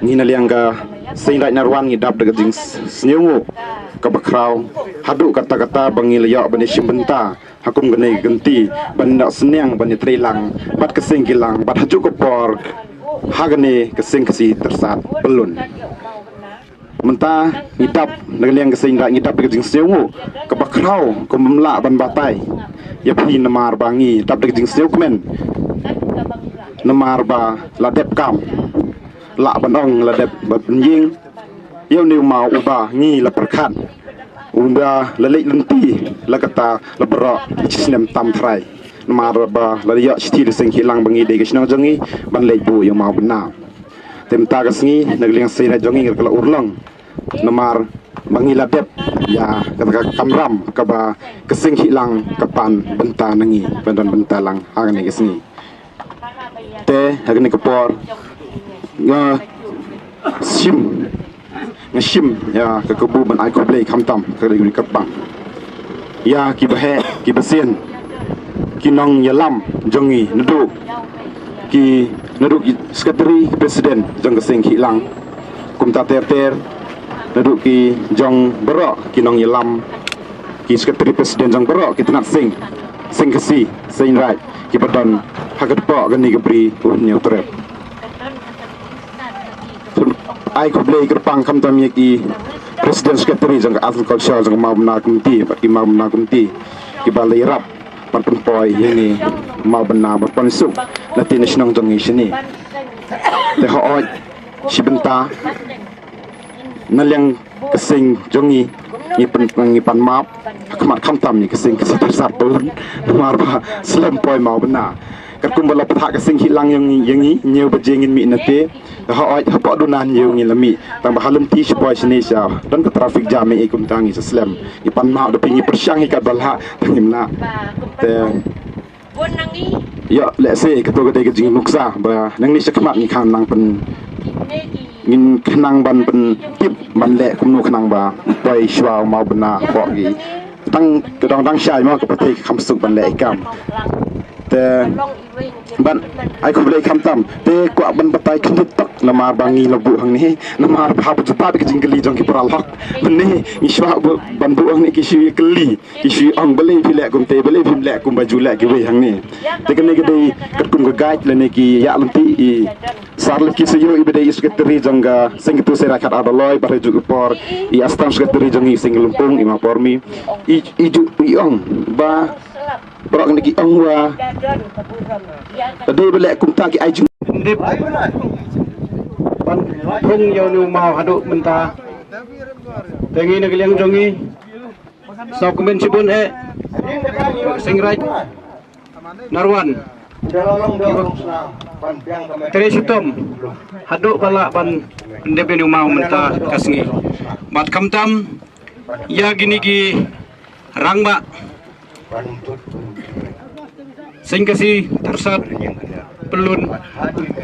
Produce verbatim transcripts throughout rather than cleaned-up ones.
Ngi na liang ka Seiñ Raij Narwan ngi dap da ka jingsngewnguh kaba khraw haduh katta katta ba ngi la ïoh ban ïashim bynta ha kum kane ka kynti ban ïoh sniang ban ïatreilang bad ka Seng Khihlang bad ha kajuh ka por ha kane ka Seng Khasi Tyrsad Pyllun. Mynta ngi dap na ka liang ka Seiñ Raij ngi dap da ka jingsngewnguh kaba khraw kum bym lah ban batai ïa phi namar ba ngi dap da ka jingsngewkmen namar ba la dep kam lah ban ong la dep ban ïeng ïa une u maw uba ngi la pyrkhat uba la leit lynti la kata la baroh shisnem tam trai namar ba la ïoh shithi da Seng Khihlang ba ngi dei ka shnong jong ngi ban leit buh ïa u maw bynna. Te mynta ka sngi na ka liang Seiñ Raij jong ngi ka la urlong namar ba ngi la dep ïa kata ka kamram kaba ka Seng Khihlang ka pan bynta na ngi ban don bynta lang ha kane ka sngi. Te ha kane ka por nga shim nga shim ïa ka kabu ban ai khublei khamtam ka ri kyrpang ïa kiba heh kiba sien ki nongïalam jong ngi naduh ki naduh ki secretary ki president jong ka Seng Khihlang kumta ter ter naduh ki jong baroh ki nongïalam ki secretary president jong baroh ki tnat seng, Seng Khasi, Seiñ Raij kiba don ha ka dpok kane ka bri u Hynñiewtrep. Ai khublei kyrpang khamtam ïa ki president secretary jong ka Arts and Culture jong ka Mawbynna Committee bad ki Mawbynna Committee kiba la ïarap ban pynpoi ïa ngi Mawbynna ban pynsuk na tei na shnong jong ngi shane. Te hooid shi bynta na liang ka seng jong ngi ngi pan ngi pan map ha khmat khamtam ïa ka Seng Khasi Tyrsad Pyllun namar ba slem poi Mawbynna. Katkum ba la pynthah ka Seng Khihlang ïa ngi ïa ngi ñiew baje ngin mih na te. Hooid hapoh duna ñiew ngi la mih tang ba ha lynti shi poi shane sha don ka traffic jam ïa kumta ngi sa slem ngi pan map da phi ngi pyrshang ïa katba lah tang ngim lah. Te ïa lehse kato ka dei ka jingnuksa ba nangne shakhmat ngi khang nang pyn ngin khnang ban pyntip ban leh kumno khnang ba poi shuwa u maw bynna hapoh ki. Tang ka dong dang shai mo ka pyrthei ka kham suk ban leh i kam. Te ban ai khublei khamtam te kwah ban batai khyndiat tok namar ba ngi la buh hangne namar ba hap jubab ka jingkylli jong ki paralok. Mynne ngi shuwa ban buh hangne ki shu kylli. Ki shu ong balei phi leh kumte, balei phim leh kumba ju leh kiwei hangne. Te kane ka dei katkum ka guide lane ki ïa lynti i Sir Lucky Syiemlieh iba dei i secretary jong ka Seng Kyntu Seng Raikhat Arbaloi, bad ha juh ka por i assistant secretary jong i Seng Lympung i Ma Pormi. I, i ju i ong ba paralok ne ki ong wa ka dei ba leh kumta ki ai jingdip ban thung ïa une u maw haduh mynta. Te ngi na ka liang jong ngi Sngewkmen shibun eh Seng Raij Narwan. Trei shitom haduh ba lah ban pyndep ïa une u maw mynta ka sngi. Bad khamtam ïa kine ki rangbah Seng Khasi Tarsat Pyllun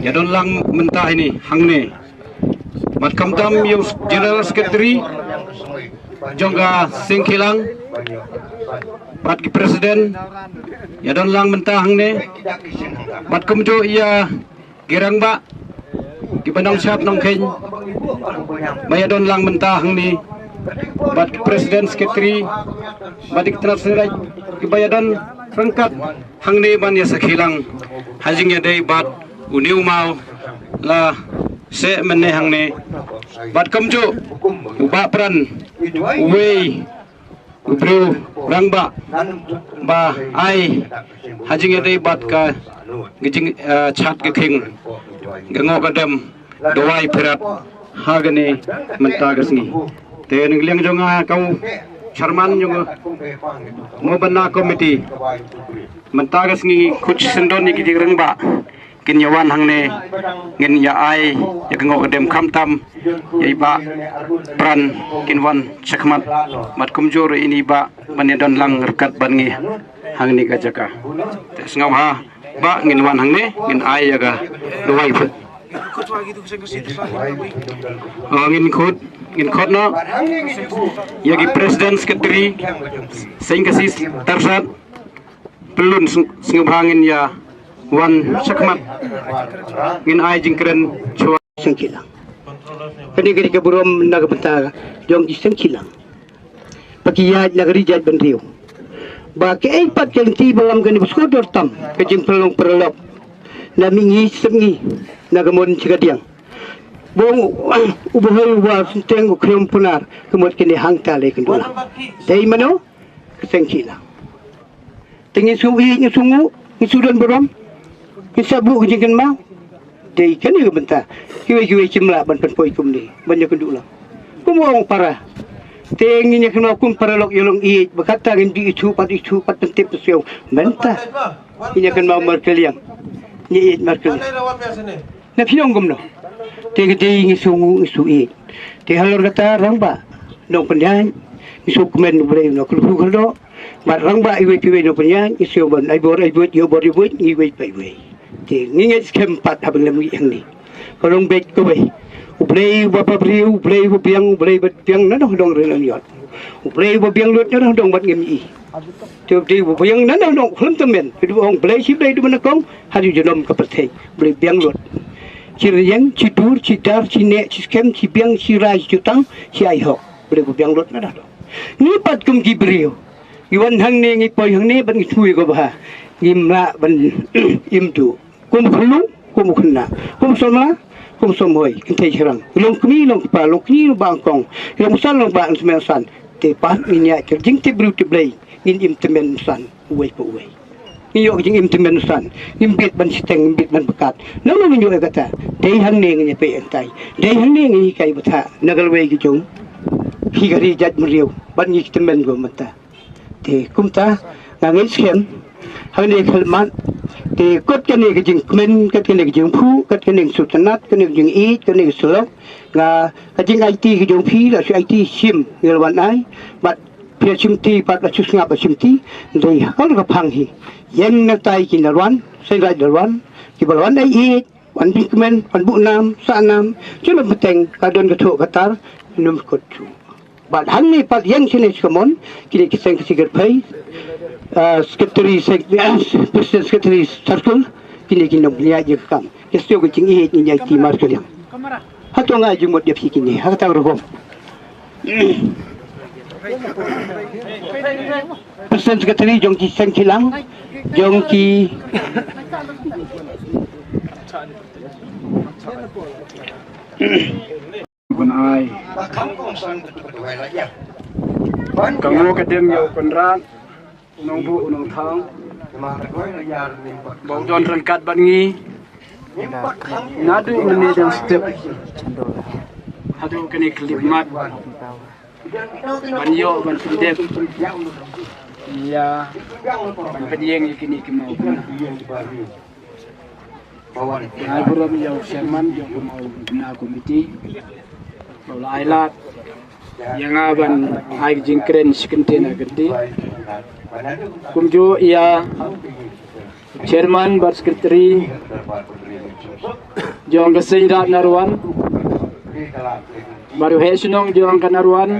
ïa don lang mynta ine hangne. Bad khamtam ïa u General Secretary jong ka Seng Khilang bad ki President ïa don lang mynta hangne. Bad kumjuh ïa ki rangbah kiba nongshad nongkheiñ ba ïa don lang mynta hangne. Bad ki President Secretary bad ki tnat Seng Raij kiba ïa don ryngkat hangne ban ïa sakhi lang ha jingïadei bad une u maw la seh mynne hangne. Bad kumjuh u Bah Pran uwei u briew rangbah ba ai ha jingïadei bad ka jing, eh, chad ka khing ka ngoh ka dem dawai pyrshah ha kane mynta ka sngi. Te na ka liang jong nga ka u chairman jong nga mo bynna committee mynta ka sngi khut syndon ïa ki jingrangbah kin ïa wan hangne ngin ïa ai ïa ka ngoh ka dem khamtam ïa i Bah Pran kin wan shakhmat bad kumjuh ïa i Bah ban ïa don lang ryngkat bad ngi hangne ka jaka. Te sngewbha Bah ngin wan hangne ngin ai ïa ka dawai pyrshah. Oh, ngin khot, ngin khot noh ïa ki President Secretary Seng Khasi Tarsat Pyllun sng-, sngewbha ngin ïa wan shakhmat ngin ai jingkren shuwa. Seng Khilang. Kane ka dei ka burom na ka bynta jong ki Seng Khilang. Ba ki ïaid na ka ri jaid bynriew. Ba kaei pat ka lynti ba lam kane ba sngewdor tam ka jingpynlong pynlok na mihngi sepngi na ka mon shi kadiang. Ba ong u Bhoi u Bah Synteng u Khriam Pnar ka mut kane hangta lei kynduh lang. Dei mano ka Seng Khilang. Te ngin shu ïeit, ngin shu nguh, ngin shu don burom, ngin sa buh ka jingkynmaw. Dei kane ka bynta kiwei kiwei kim lah ban pynpoi kumne ban ïakynduh lang. Kum u ong para te ngin ïakynmaw kum paralok ïalong ïeit ba kata ngin dih ithuh pat ithuh pat pyntip pynsngew. Mynta ngin ïakynmaw markylliang, ngin ïeit markylliang. Na phi ong kumno? Te ka dei ngi shu nguh ngi shu ïeit. Te halor kata rangbah nongpynïaid ngi shu kmen U Blei u nongkyrkhu kyrdoh. Bad rangbah iwei pa iwei nongpynïaid ngi shu ban ai bor ai buit, ïoh bor ïoh buit ngi iwei pa iwei. Te ngi ngeit skhem pat haba ngi lem ngi hangne. Ka long beit kawei. U Blei uba briew, U Blei uba biang, U Blei uba biang na dong dong ri nongïaid. U Blei uba biang lut na dong dong bad ngim i. Te U Blei uba biang na dong dong khlem tymmen. Te U Blei shi Blei uba na kong. Haduh junom ka pyrthei Blei biang lut. Shi rynïeng, shi dur, shi dar, shi neh, shi skhem, shi biang, shi rai, shi jutang, shi ai hok. Blei ba biang lut na dah. Ngi pat kum ki briew ngi wan hangne ngi poi hangne ban ngi thui ko bha. Ngim lah ban im tu. Kum khunlung, kum khynnah, kum samla, kum samhoi, kynthei shrang. Long kmie, long kpa, long kñi, long ba kong. Long san, long ba smen san. Te pat ngin ïa jingtip briew tip Blei ngin im tymmen san. Uwei pa uwei. Ngi ïoh ka jingim tymmen san. Ngim bit ban shiteng, ngim bit ban pyrkhat. Nangno ngin ïoh ïa kata. Dei hangne ngin ïa peit hangtai. Dei hangne ngin hikai bthah na ka lawei ka jong hi ka ri jaitbynriew. Bad ngi ki tymmen ko mynta. Te kumta nga ngeit skhem hangne khlem mat. Te kot kane ka jingkmen, kot kane ka jingphuh, kot kane ka sngewtynnat, kane ka jingïeit, kane ka syllok. Nga ka jingaiti ka jong phi la shu aiti shim ngi la wan ai. Bad phi la shim ti pat la shu sngap la shim ti. Dei ha ka phang hi. Ïeng na tai ki Nalwan, Seng Raij Nalwan, kiba la wan ai ïeit, Wan bikmen, wan buh nam, sa nam, chun wan pateng, ka don ka thoh ka tar, num kot chu. Bad hangne pat ïeng shane shi kamon, kine ki seng ki sikir phai, ah, secretary, sec-, president secretary circle, kine ki nong nia je kam. Ke sio ke ching i ni nia ti mar ke liang. Hato nga jumot dia phi kine, ha kata rukom. President secretary jong ki seng kilang, jong ki Ban ai. Ka ngo ka dem ïa u Conrad, u nongbuh u nongthaw. Ba u don ryngkat bad ngi. Naduh mynne dang step. Haduh kane ka khyllipmat. Ban ïoh ban pyndep. Ïa. Ban pynïeng ïa kine ki mawbynna. Ai burom ïa u chairman jong ka mawbynna committee. Ba u la ai lad ïa nga ban ai ka jingkren shi kyntien ha kyrteng. Kumjuh ïa chairman bad secretary jong ka Seiñ Raid Narwan. Bad u heh shnong jong ka Narwan.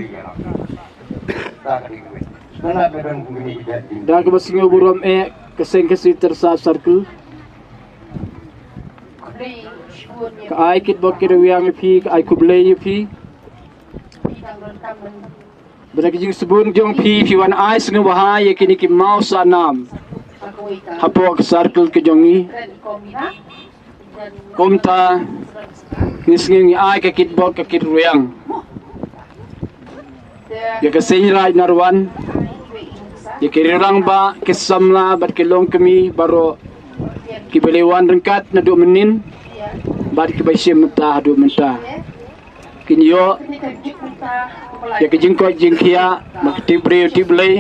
Da kaba sngew burom eh ka Seng Khasi Tyrsad Circle. Ka ai kitbok kitrwiang ïa phi, ka ai khublei ïa phi. Ba da ka jingsbun jong phi, phi wan ai sngewbha ïa kine ki maw sa nam hapoh ka circle ka jong ngi. Kumta ngi sngew ngi ai ka kitbok ka kitrwiang ïa ka Seiñ Raid Narwan, ïa ki rangbah, ki samla bad ki longkmie baroh kiba la wan ryngkat naduh mynnin bad kiba shim mynta haduh mynta. Kin ïoh ïa ka jingkoit jingkhiah bad ka tip briew tip Blei.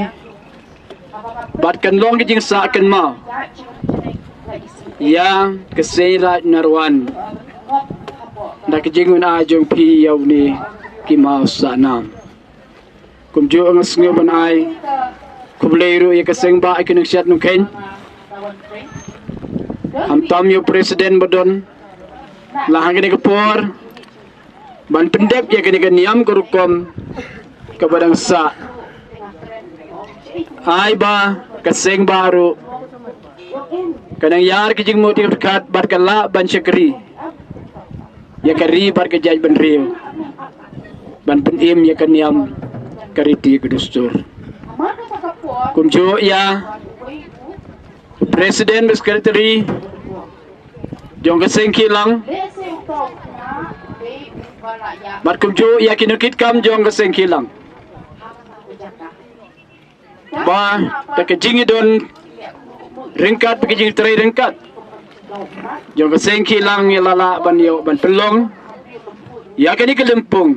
Bad kan long ka jingsah kynmaw ïa ka Seiñ Raid Narwan da ka jingwan ai jong phi ïa une ki maw sa nam. Kumjuh nga sngew ban ai khublei ruh ïa ka Seng Bah ïa ka Nongsiat Nongkheiñ. Khamtam ïa u president ba don la ha kane ka por ban pyndep ïa kane ka niam ka rukom kaba dang sah. Ai ba ka Seng Bah ruh ka nang ïar ka jingmut jingpyrkhat bad ka lah ban shakri ïa ka ri bad ka jaitbynriew ban pynim ïa ka niam ka riti ka dustur. Kumjuh ïa u president bad secretary jong ka Seng Kilang. Bad kumjuh ïa ki nongkitkam jong ka Seng Kilang. Ba da ka jingïadon ryngkat bad ka jingtrei ryngkat jong ka Seng Kilang ïa la lah ban ïoh ban pynlong ïa kane ka lympung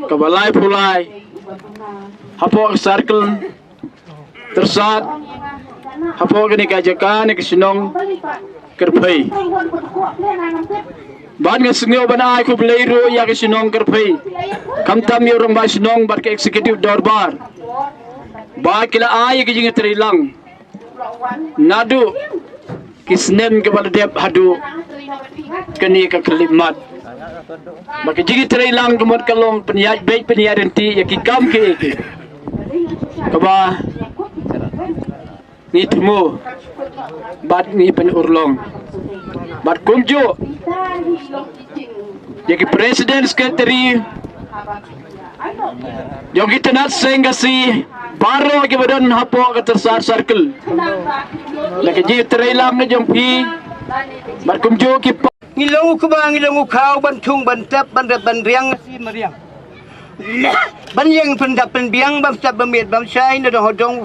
kaba laiphew lai hapoh ka circle Tyrsad hapoh kane ka jaka ne ka shnong Kyrphei. Bad nga sngew ban ai khublei ruh ïa ka shnong Kyrphei, khamtam ïa u rangbah shnong bad ka executive dorbar ba ki la ai ïa ka jingïatreilang naduh ki snem kiba la dep haduh kane ka khyllipmat. Ba ka jingïatreilang ka mut ka long pynïaid beit pynïaid ryntih ïa ki kam kiei kiei kaba ngi thmu bad ngi pynurlong. Bad kumjuh ïa ki president secretary jong ki tnat Seng Khasi baroh kiba don hapoh ka Tyrsad Circle. La ka jingïatreilang jong phi bad kumjuh ki pa- Ngi long u kba, ngi long u khaw ban thung ban tep ban rep ban riang shi mariang. Ban ïeng pyndap pynbiang bam step bam miet bam shai na dong hadong.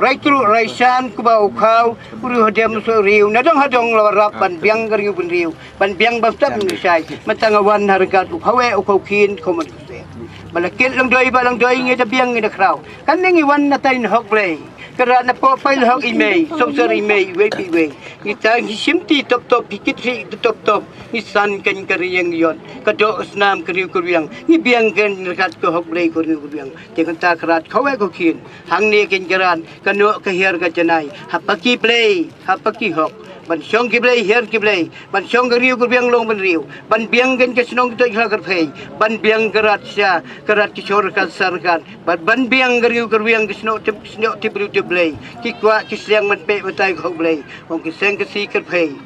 Rai tru rai shan kba u khaw u riw hadem so riw na dong hadong la rap ban biang ka riw bynriew ban biang bam step bam shai. Mynta nga wan ha ryngkat u khawe u khaw khin khawmon kute. Ba la kit lang doi ba lang doi ngi da biang ngi da khraw. Kan ngi wan na tai na hok Blei. Ka rat na pok pai la hok i mei, sop sor i mei, i wei pi wei. Ngi ta ngi shim ti top top, ngi kit ri top top. Ngi san kan ka riang yon, ka dok snam ka riw ka riang. Ngi biang kan ryngkat ka hok Blei ka riw ka riang. Te kan ta ka rat khawe ka khin. Hangne kan ka rat, ka nok ka hiar ka janai. Ha paki Blei, ha paki hok. Ban shong ki blei, hiar ki blei, ban shong ka riew ka rwiang long ban riew, ban biang ka shnong ka thaiñ ka kyrphei, ban biang ka rat sha ka rat, ki shor ka sar ka, ban, ban biang ka riew ka rwiang, ki shnong tip, shnong tip briew tip blei, ki kwah ki sliang ban peit batai ka hok blei, ong ki seng ka si kyrphei.